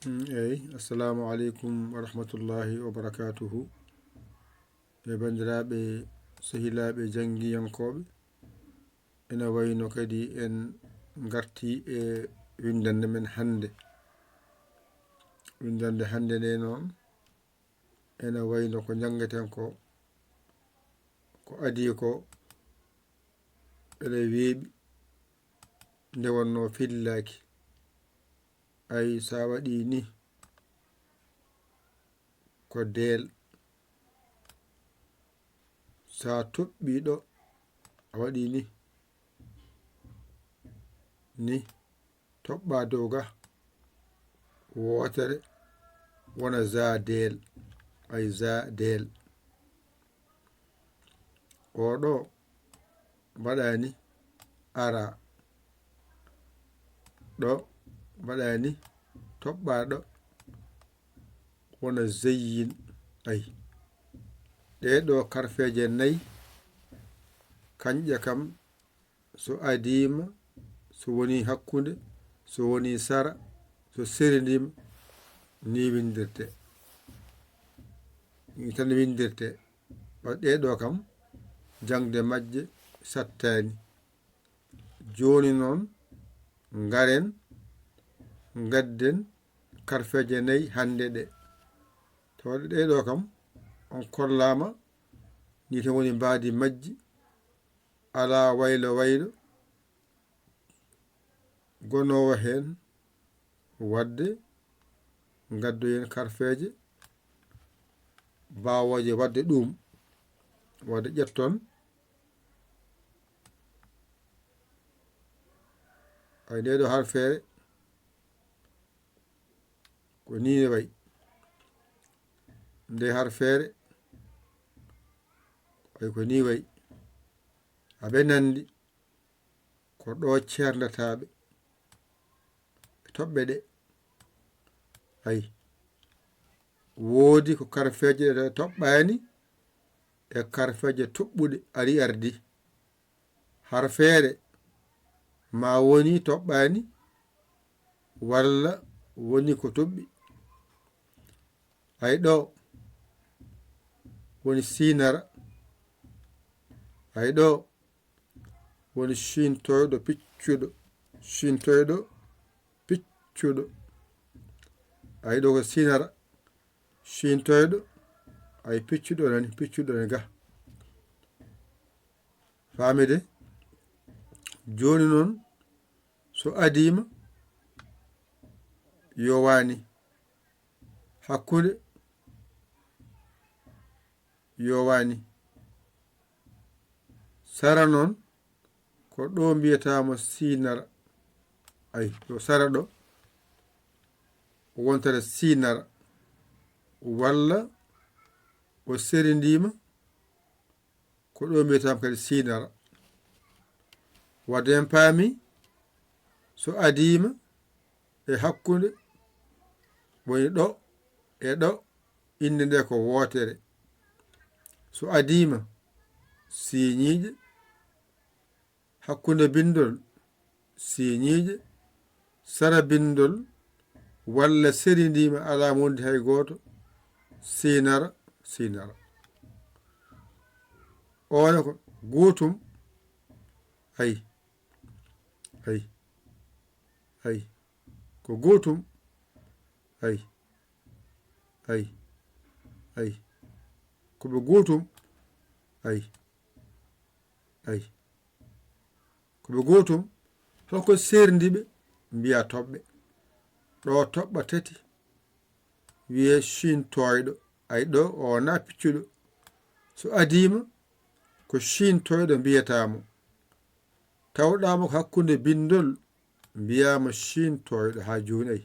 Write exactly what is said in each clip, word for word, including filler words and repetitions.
Mm, eyi, assalamu aleykum wa rahmatullahi wa barakatuhu. E banndiraaɓe, sehilaaɓe, janngiyankooɓe, ene wayno kadi en ngartii e winndannde men hannde. Winndannde hannde nde noon, ene wayno ko njanngeten ko, ko adii ko, ene weeɓi, nde wonnoo fillaaki. Ay, so a waɗii ni, ko deel. So a toɓɓii ɗo, a waɗii ni, ni, toɓɓaa dow ga, wootere, wona za deel. Ay, za deel. O ɗo mbaɗaa ni, ara. Ɗo mbaɗaa ni, toɓɓaa ɗo, wona zeyyin. Ay. Ɗee ɗo karfeeje nayi, kanƴe kam, so adiima, so woni hakkunde, so woni sara, so serindiima, ni winndirte. Ni tan winndirte. Wa-, ɗee ɗo kam, jaŋde majje sattaani. Jooni noon, ngaren, ngadden karfeeje nayi hannde ɗe. Tawa ɗee ɗo kam, on kollaama, ni tan woni mbaadi majji, alaa waylo waylo, gonoowo heen, waɗde ngaddoyen karfeeje baawooje waɗde ɗum, waɗde ƴetton. Ay, nde ɗo harfeere, ko ni ne wayi. Nde harfeere, ay, ko ni wayi. Aɓe nanndi. Ko ɗo ceerndataaɓe e toɓɓe ɗe. Ay, woodi ko karfeeje ɗe toɓɓaani e karfeeje toɓɓuɗe ari ardi. Harfeere ma woni toɓɓaani walla woni ko toɓɓi. Ay, ɗo woni siinara. Ay, ɗo woni ciintoyɗo piccuɗo, ciintoyɗo piccuɗo. Ay, ɗo ko siinara, ciintoyɗo, ay, piccuɗo nani, piccuɗo ne ga. Faamide? Jooni noon, so adiima, yowaani. Hakkunde, yowaani. Sara noon, ko ɗo mbiyataamo siinara. Ay, ɗo sara ɗo, o wontata siinara. Walla o serindiima, ko ɗo mbiyataamo kadi siinara. Wadde en paami, so adiima e hakkunde, woni ɗo e ɗo, innde nde ko wootere. So adiima, siiñiiƴe, hakkunde binndol, siiñiiƴe, sara binndol, walla serindiima, alaa mo wondi hay gooto, siinara, siinara. Oon ko gootum, ay, ay, ay, ko gootum, ay, ay, ay, ko ɓe gootum, ay, ay. Ko ɓe gootum, hoko seerndi ɓe, mbiya toɓɓe. Ɗo toɓɓa tati, wiye ciintooyɗo. Ay, ɗo o wona piccuɗo. So adiima, ko ciintooyɗo mbiyataamo. Tawɗaama ko hakkunde binndol, mbiyaama ciintooyɗo haa jooni. Ay,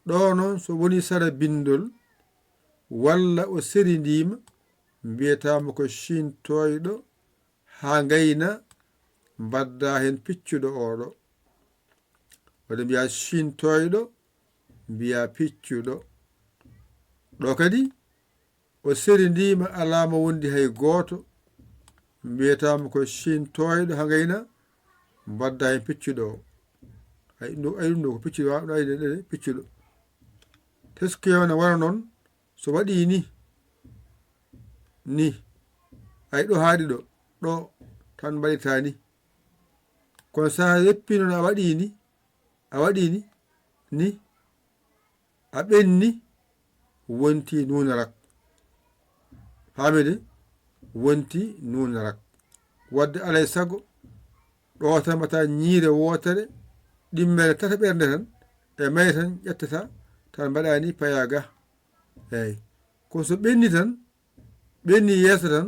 ɗo noon, so woni sara binndol, walla o serindiima, mbiyataama ko ciintooyɗo haa ngayna, mbadda heen piccuɗo oɗo. Waɗi mbiya ciintooyɗo, mbiya piccuɗo. Ɗo kadi, o serindiima alaa mo wondi hay gooto, mbiyataama ko ciintooyɗo haa ngayna, mbadda heen piccuɗo o. Ay, ɗum ɗo, ay, ɗum ɗo ko piccuɗo, wa-, ay, ɗe, ɗe, piccuɗo. Teskiyo no wara noon, so waɗii ni, ni, ay ɗo haaɗi ɗo, ɗo tan mbaɗitaa ni. Kono so a yeppii noon a waɗii ni, a waɗii ni, ni, a ɓenni, wonti nuunarak. Faamii de? Wonti nuunarak. Wadde alay sago, ɗo tan mbaɗata ñiire wootere, ɗimmere tataɓere nde tan, e may tan ƴettata, tan mbaɗa ni paya ga. Eey. Kono so ɓenni tan, ɓenni yeeso tan,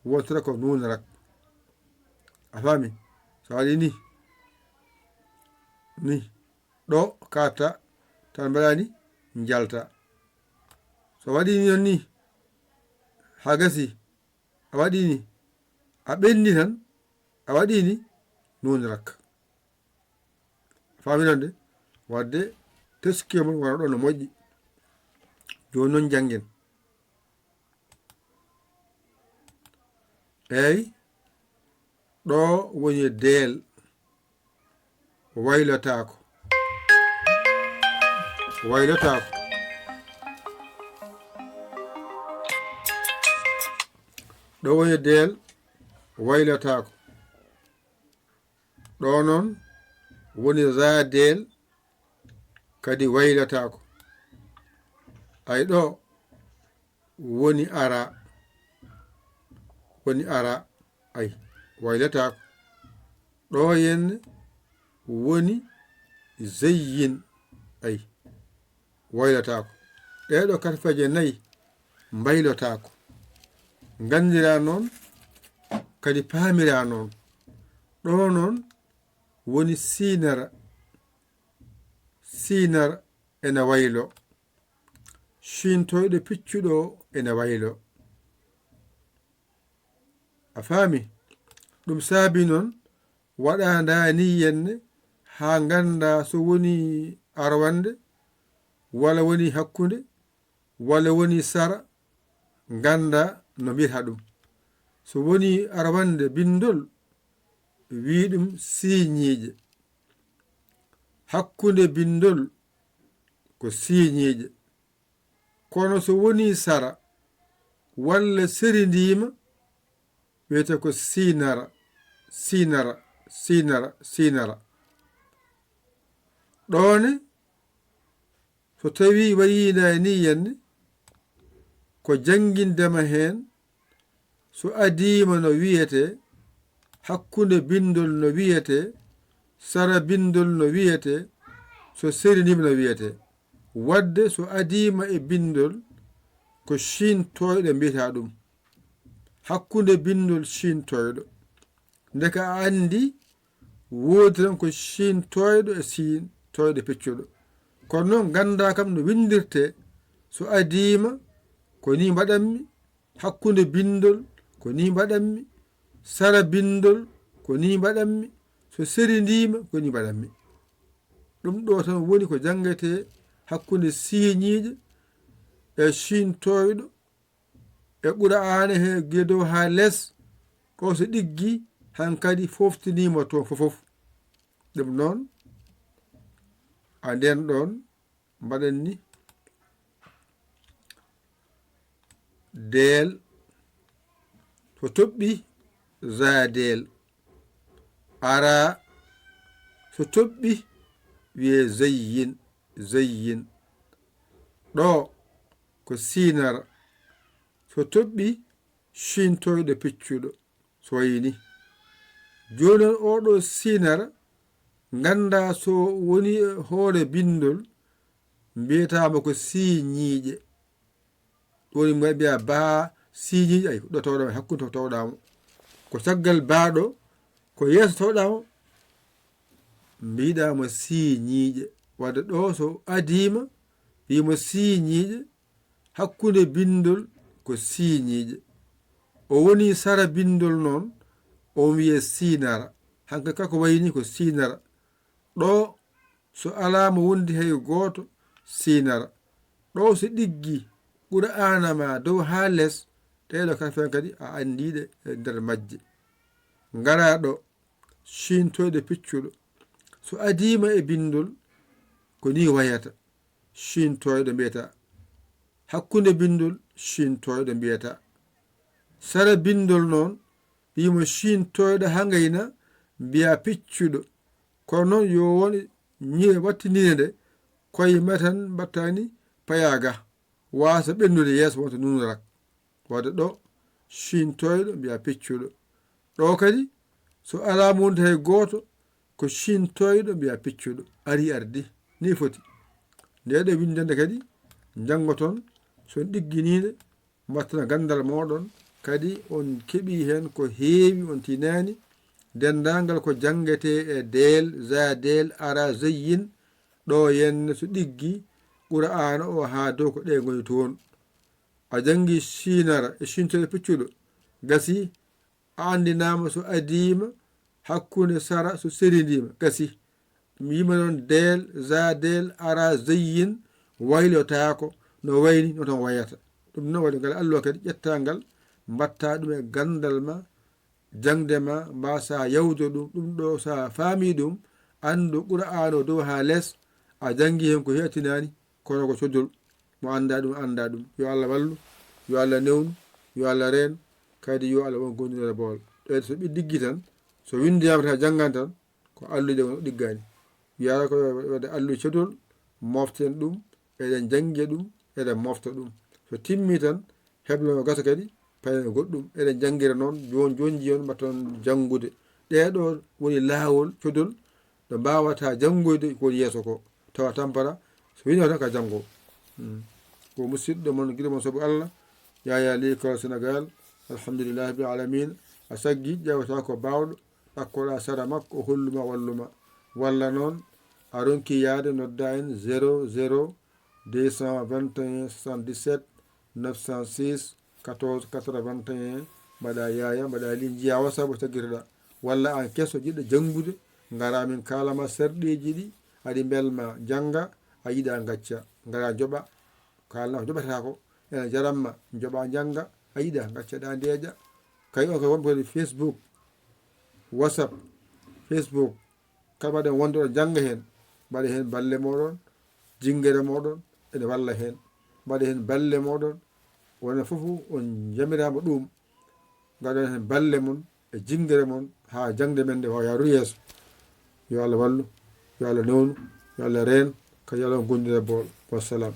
wontata ko nuunarak. A faamii? So a waɗii ni, ni, ɗo kaaɗta, tan mbaɗa ni, njalta. So waɗii ni noon ni, haa gasii, a waɗii ni, a ɓenni tan, a waɗii ni, nuunarak. Faamii noon de, wadde teskiyo mon wona ɗo no moƴƴi. Jooni noon njanngen. Eey, ɗo woni deel, waylotaako. Waylotaako. Ɗo woni deel, waylotaako. Ɗo noon woni za deel, kadi waylotaako. Ay ɗo woni ara, woni ara, ay, waylotaako. Ɗo henne woni zeyyin, ay, waylotaako. Ɗee ɗo karfeeje nayi mbaylotaako. Nganndiraa noon, kadi paamiraa noon. Ɗo noon woni siinara. Siinara ene waylo. Ciintoyɗo piccuɗo ene waylo. A faami? Ɗum saabi noon waɗandaa ni henne haa nganndaa so woni arwannde, walla woni hakkunde, walla woni sara, nganndaa no mbiyata ɗum. So woni arwannde binndol, wii ɗum siiñiiƴe. Hakkunde binndol ko siiñiiƴe. Kono so woni sara walla serindiima, wiyetee ko siinara, siinara, siinara, siinara. Ɗoone, so tawii wayiindaani ni henne, ko janngindema heen, so adiima no wiyetee, hakkunde binndol no wiyetee, sara binndol no wiyetee, so serindiima no wiyetee. Wadde so adiima e binndol, ko ciintoyɗo mbiyataa ɗum. Hakkunde binndol ciintoyɗo. Ndeke a anndi, woodi tan ko ciintoyɗo e ciintoyɗo peccuɗo. Kono noon nganndaa kam no winndirtee, so adiima ko ni mbaɗanmi, hakkunde binndol ko ni mbaɗanmi, sara binndol ko ni mbaɗanmi, so serindiima ko ni mbaɗanmi. Ɗum ɗo tan woni ko janngetee hakkunde siiñiiɗo e ciintoyɗo e Qur'aana he gila dow haa les, ko so ɗiggi hankadi foftiniima toon fof. Ɗum noon, a nden ɗoon mbaɗen ni deel, so toɓɓi za deel, ara, so toɓɓi wiyee zeyyin, zeyyin. Ɗo ko siinara, so toɓɓi ciintoyɗo piccuɗo, so wayi ni. Jooni noon oɗo siinara, nganndaa so woni e hoore binndol, mbiyetaama ko siiñiiƴe. Ɗum woni mbiya baa siiñiiƴe, ay, ɗo tawɗaamo, hakkunde to tawɗaamo. Ko caggal baa ɗo, ko yeeso tawɗaamo, mbiɗaamo siiñiiƴe. Wadde ɗo so adiima, wiimo siiñiiƴe, hakkunde binndol ko siiñiiƴe. O woni sara binndol noon, o wiyee siinara. Hankadi kala ko wayi ni ko siinara. Ɗo so alaa mo wondi hay gooto siinara. Ɗo so ɗiggi Qur'aana ma dow haa les, ɗee ɗo karfeeje kadi a anndii ɗe e nder majje. Ngaraa ɗo, ciintoyɗo piccuɗo. So adiima e binndol, ko ni wayata. ciintooyɗo mbiyata. Hakkunde binndol ciintooyɗo mbiyata. Sara binndol noon, wiimo ciintooyɗo haa ngayna mbiya piccuɗo. Kono noon yo won ñiye wattindinde nde, koye matan mbattani payaaga, waasa ɓennude yeeso wonta nuunorak. Wadde ɗo, ciintooyɗo mbiya piccuɗo. Ɗo kadi, so alaa mum hay gooto, ko ciintooyɗo mbiya piccuɗo. Ari ardi, ni foti. Nde ɗo winndande kadi, njanngoton, so on ɗigginiinde, mbattana ganndal mooɗon, kadi on keɓii heen ko heewi, on tinaani. Denndaangal ko janngetee e deel, za deel, ara, zayyin, ɗo yenne so ɗiggi, Qur'aana o haa dow ko ɗe ngoni toon. A janngi ciinara e ciintooyɗo piccuɗo, gasi, a anndinaama so adiima, hakkunde sara so serindiima, gasi. Mi yima noon deel, za deel, ara, zayyin, waylotaako, no wayni, no tan wayata. Ɗum noon waɗi ngal alluwa kadi ƴettaa ngal, mbaɗtaa ɗum e ganndal ma, jaŋde ma, mbaasaa yawde ɗum. Ɗum ɗo, so a faamii ɗum, anndu Qur'aana o dow haa les, a janngi heen ko heɓtinaani, kono ko codol. Mo anndaa ɗum, anndaa ɗum. Yo Allah wallu, yo Allah newnu, yo Allah reen, kadi yo Allah won gondinere bool. Ɓeyde so ɓe ɗiggi tan, so winndiyaama tan, janngan tan, ko allude won o ɗiggaani. Wiyaata ko waɗde allude codol, moften ɗum, eɗen jannge ɗum, eɗen mofta ɗum. So timmi tan, heblo no gasa kadi, payen e goɗɗum. Eɗen janngira noon, jooni, jooni njiyon mbaɗton janngude. Ɗee ɗo woni laawol, codol, ɗo mbaawata janngoyde ko woni yeeso ko. Tawa tampara, so wini tan ka janngo. Hmm. Ko musidɗo mon, giɗo mon sabu Allah, Yaya Ly Kala Sénégal, alhamdulillahi rabbil alamin. A saggi, ƴeewata ko baawɗo, ɗakkoɗa sara makko, o holluma, walluma. Walla noon, a ronki yaade, nodda en zéro zéro deux cent vingt et un soixante-dix-sept neuf cent six quatorze quatre-vingt-un, mbaɗa Yaya, mbaɗa Ly, njiya WhatsApp o taggitoɗa. Walla aan keso jiɗɗo janngude, ngara min kaalama serɗeeji ɗi, aɗi mbelma, jannga, a yiɗa ngacca. Ngara joɓa, kaalna ko joɓataa ko, ena jaramma, joɓa jannga, a yiɗa ngacca ɗa ndeeƴa. Kay on kay wonɓe kadi Facebook, WhatsApp, Facebook, kala mbaɗen wonde oɗon jannga heen, mbaɗa heen balle mooɗon, jinngere mooɗon ene walla heen. Mbaɗa heen balle mooɗon, wona fof on njamiraama ɗum. Ngaɗon heen balle mon e jinngere mon haa jaŋde men nde waawa yahrude yeeso. Yo Allah wallu, yo Allah newnu, yo Allah reen, kadi yo Allah on gondine bool. Wassalam.